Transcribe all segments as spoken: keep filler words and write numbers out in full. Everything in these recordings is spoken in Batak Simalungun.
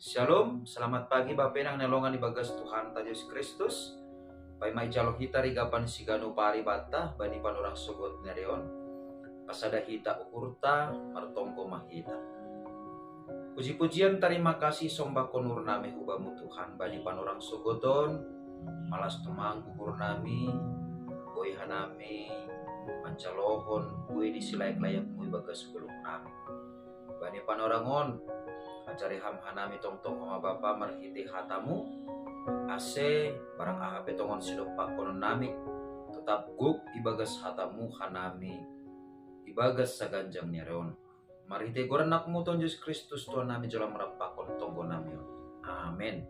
Shalom, selamat pagi Bapenang nelongan ibagas Tuhan ta Yesus Kristus. Paima ijalo hita rigapan sigano pari bata bani panorang sogot nerion. Pasada hita uhurta, martonggo mahita. Puji-pujian, tarima kasih, sombah konur nami hubamu Tuhan bani panorang sogoton. Malas tumang uhur nami, boi hanami manjalohon bui di silayak-layakmu ibagas gulung nami. Bani panorangon, ajari ham hanami tongtong homa Bapa marhite hatamu, ase barang aha pe tongon sidok pakonon nami, tetap guk ibagas hatamu hanami ibagas saganjang ni areon. Marhite goran anakmu Tuhan Yesus Kristus Tuhan nami jolam rampakon tonggo nami on. Amen.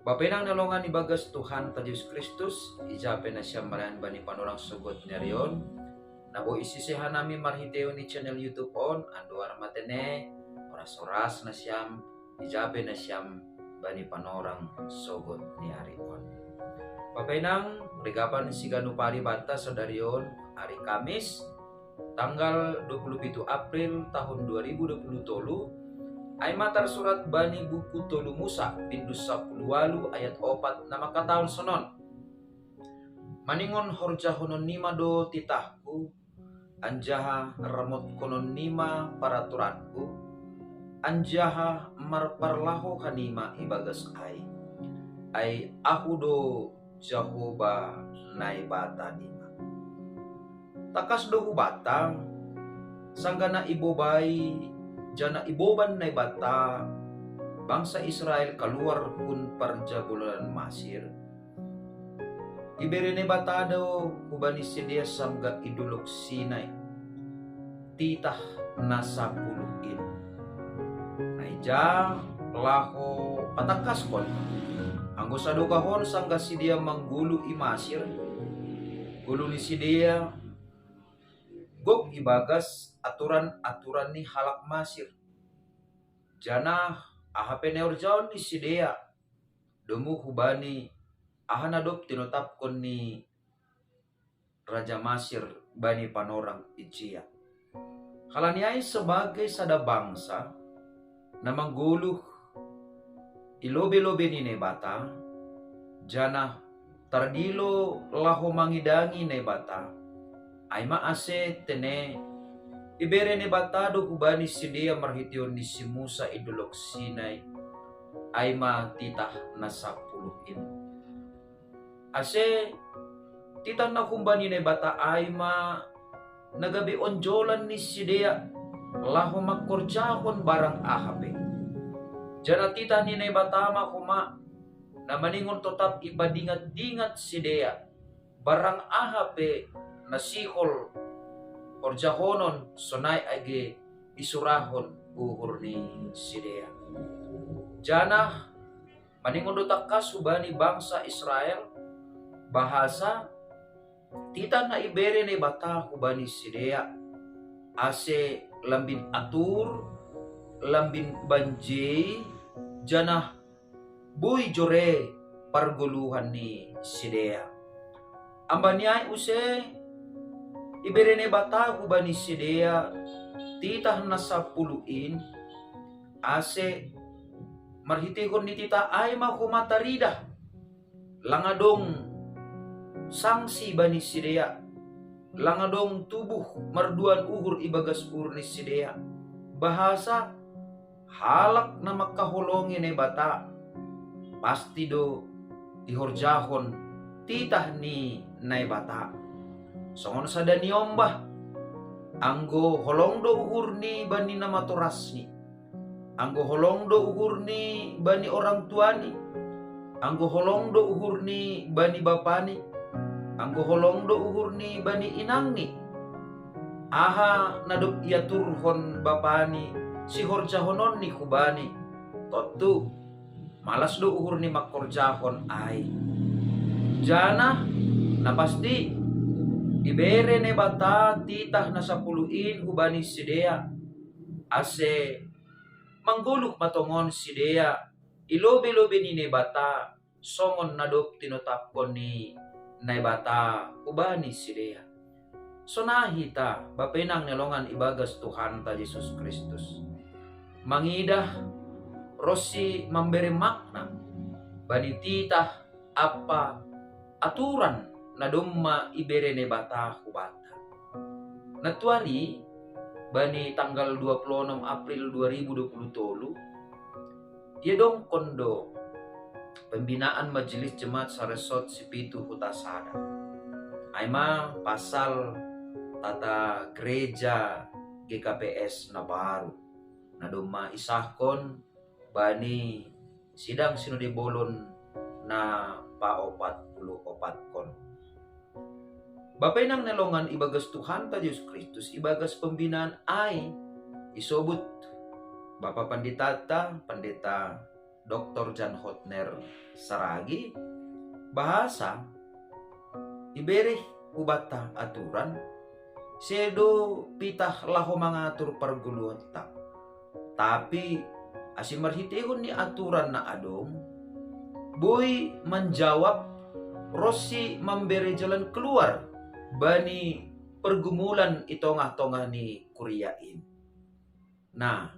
Bapenang nelongan ibagas Tuhan ta Yesus Kristus, ijape nasiam marayan bani panorang sogot nerion. Nabo isise hanami marhiteon ni channel YouTube on, andoar matene, oras-oras nasiam, ijape nasiam bani panorang sogot ni ari on. Bapenang, rigapan sigano pari bata sadarion, ari Kamis, tanggal dua puluh pitu April tahun dua ribu dua puluh tolu, ai ma tarsurat bani buku tolu Musa, bindu sapuluh walu ayat opat na mangkatahon sonon. Maningon horjahonon nima do titahku, anjaha ramotkonon nima paraturanku, anjaha marparlaho hanima ibagas ai. Ai ahu do Jahowa Naibata nima. Takas do hubanta, sanggah na ibobai, janah iboban Naibata bangsa Israel kaluar hun parjabolonan Masir, ibere Naibata do hubani sidea sanggah i dolog Sinai titah na sapuluh in. Na ija laho patangkaskon, anggo sadokahon sanggah sidea manggoluh i Masir, goluh ni sidea gok ibagas aturan-aturan ni halak Masir. Janah aha pe na ihorjahon ni sidea, domu hubani aha na dob tinotapkon ni raja Masir bani panorang ijia. Halani ai sebagai sada bangsa na manggoluh i lobe-lobe ni Naibata, janah tardilo laho mangidangi Naibata, ai ma ase tene ibere Naibata do hubani sidea marhiteon ni si Musa i dolog Sinai, ai ma titah na sapuluh in. Ase titah na humbani Naibata ai ma na gabe onjolan ni sidea laho mangkorjahon barang aha pe. Janah titah ni Naibata ma homa na maningon totap ipadingat-dingat sidea barang aha pe na sihol horjahonon sonai age isurahon uhur ni sidea. Janah maningon do tangkas hubani bangsa Israel, bahasa titah na ibere Naibata hubani sidea, ase lambin atur, lambin banjei, janah boi jore pargoluhan ni sidea. Ambani ai use ibere Naibata hubani sidea titah na sapuluh in, ase marhiteihon ni titah ai ma homa taridah, lang adong sangsi bani sidea, lang adong tubuh marduan uhur ibagas uhur ni sidea, bahasa halak na mangkaholongi Naibata pasti do ihorjahon titah ni Naibata. Songon sada niombah, anggo holong do uhurni bani namatorasni, anggo holong do uhurni bani orang tuani, anggo holong do uhurni bani bapani, anggo holong do uhurni bani inangni, aha na dob iaturhon bapani sihorjahononni hubani, tontu malas do uhurni mangkorjahon ai. Janah na pasti ibere Naibata titah na sapuluh in hubani sidea, ase manggoluh ma tongon sidea i lobe-lobe ni Naibata, songon na dob tinotapkon ni Naibata hubani sidea. Sonai hita bapenang nelongan ibagas Tuhanta Jesus Kristus, mangidah ro si mambere makna bani titah ampa aturan na domma ibere Naibata hubanta. Natuari bani tanggal dua puluh enam April dua ribu dua puluh tolu, ia dongkon do pembinaan Majelis Jemaat Saresot Sipitu Huta Sada. Ai ma pasal tata gereja G K P S na baru, na domma isahkon bani sidang Sinode Bolon na paopat puluh opatkon. Bapa inang na longan ibagas Tuhanta Jesus Kristus, ibagas pembinaan ai isobut Bapa Panditata, Pandita Doktor Jan Hotner Saragi, bahasa ibere hubanta aturan, sedo pitah laho mangatur pargoluhanta. Tapi asi marhitehon ni aturan na adong, boi manjawab ro si mambere jalan keluar bani pergumulan i tongah-tongah ni kuria in. Nah,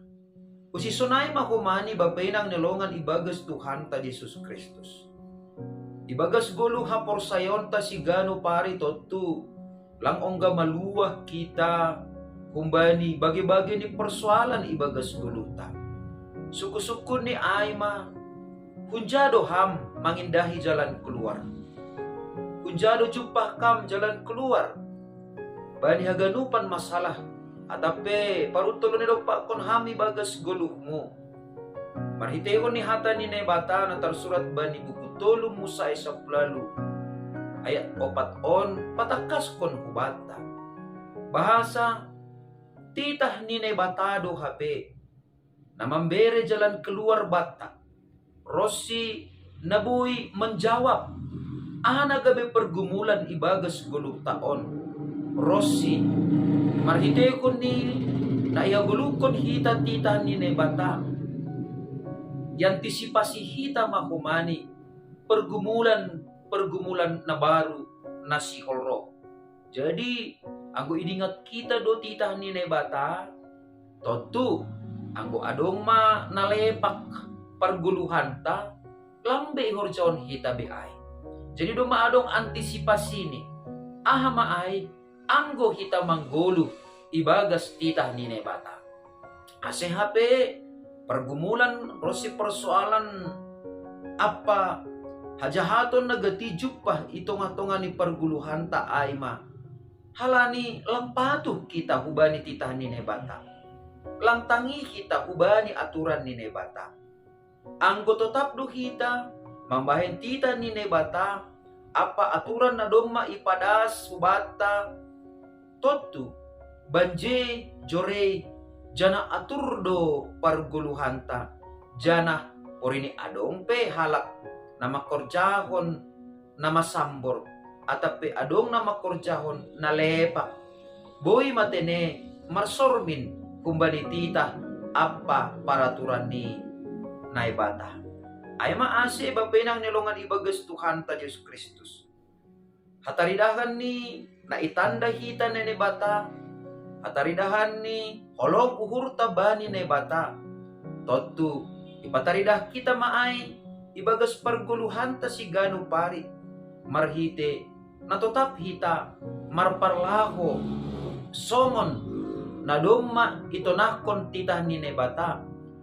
usi sonai ma homa ni bapa inang na longan ibagas Tuhanta Jesus Kristus. Ibagas goluh haporsayaonta siganup ari tontu, lang ongga maluah hita humbani bage-bage ni persoalan ibagas goluhta. Sungkun-sungkunni ai ma, hunja do ham mangindahi jalan keluar? Hunja do jumpah kam jalan keluar bani haganupan masalah, atap pe paruntolon na idompakkon ham ibagas goluhmu? Marhitehon ni hata ni Naibata na tarsurat bani buku tolu Musa i sampulu ualu ayat opat on patangkaskon hubanta. Bahasa titah ni Naibata do hape na mambere jalan keluar banta, ro si na boi manjawab aha na gabe pergumulan ibagas goluhta on, ro si marhitehon ni na ihagoluhkon hita titah ni Naibata, iantisipasi hita ma homa ni pergumulan-pergumulan na baru na sihol ro. Jadi, anggo idingat hita do titah ni Naibata, tontu anggo adong ma na lepak pargoluhanta, lang be ihorjahon hita be ai. Jadi domma adong antisipasini. Aha ma ai anggo hita manggoluh ibagas titah ni Naibata? Ase hape pergumulan ro si persoalan ampa hajahaton na gati jumpah i tongah-tongah ni pargoluhanta ai ma, halani lang patuh hita hubani titah ni Naibata. Lang tangi hita hubani aturan ni Naibata. Anggo totap do hita mambahen titah ni Naibata ampa aturan na domma ipadas hubanta, tontu banje, jorei, janah atur do pargoluhanta, janah porini adong pe halak na mangkorjahon na masambor, atap pe adong na mangkorjahon na lepak, boi ma tene marsormin humbani titah ampa paraturan ni Naibata. Ai ma ase bapa inang na longan ibagas Tuhanta Jesus Kristus, hataridahan ni na itanda hita ni Naibata, hataridahan ni holong uhurta bani Naibata, tontu ipataridah hita ma ai ibagas pargoluhanta siganup ari, marhite na totap hita marparlahou songon na domma itonahkon titah ni Naibata,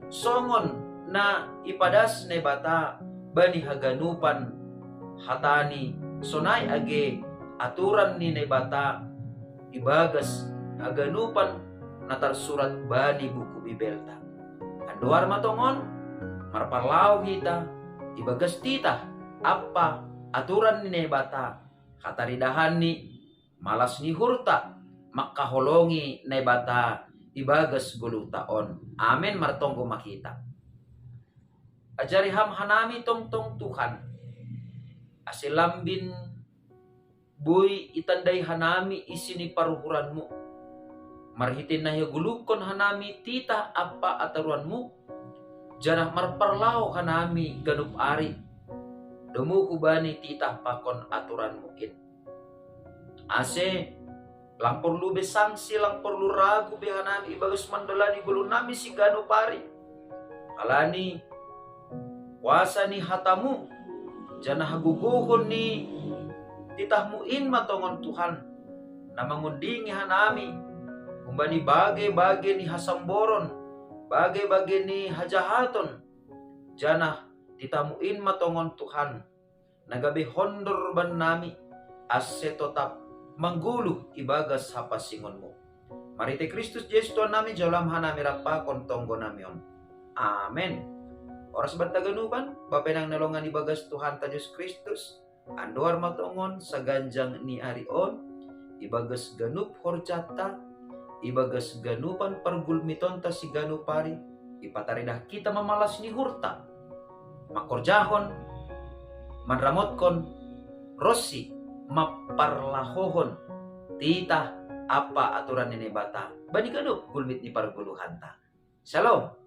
songon na ipadas Naibata bani haganupan hatani, sonai age aturan ni Naibata ibagas haganupan na tarsurat bani buku Bibelta. Andohar ma tongon, marparlahou hita ibagas titah ampa aturan ni Naibata, hataridahanni, malas ni uhurta mangkaholongi Naibata ibagas goluhta on. Amen. Martonggo ma hita. Ajari ham hanami tongtong Tuhan, ase lambin boi itandai hanami isi ni paruhuranmu, marhite na ihagoluhkon hanami titah ampa aturanmu, janah marparlahou hanami ganup ari domu hubani titah pakon aturanmu in. Ase lang porlu be sangsi, lang porlu ragu be hanami ibagas mandalani goluhnami siganup ari. Halani kuasa ni hatamu, janah haguguhon ni titahmu in ma tongon Tuhan, na mangundingi hanami humbani bage-bage ni hasamboron, bage-bage ni hajahaton, janah titahmu in ma tongon Tuhan, na gabe hondor bannami, ase totap manggoluh ibagas hapansingonmu. Marhitei Kristus Jesus Tuhannami, jalo ma hanami rap pakon tonggonami on. Amen. Horas banta ganupan, bapenang na longan ibagas Tuhanta Jesus Kristus, andohar ma tongon saganjang ni ari on, ibagas ganup horjanta, ibagas ganupan pargulmitonta siganup ari, ipataridah hita mamalas ni uhurta, mangkorjahon, manramotkon, ronsi mamparlahohon titah ampa aturan ni Naibata bani ganup gulmit ni pargoluhanta. Shalom.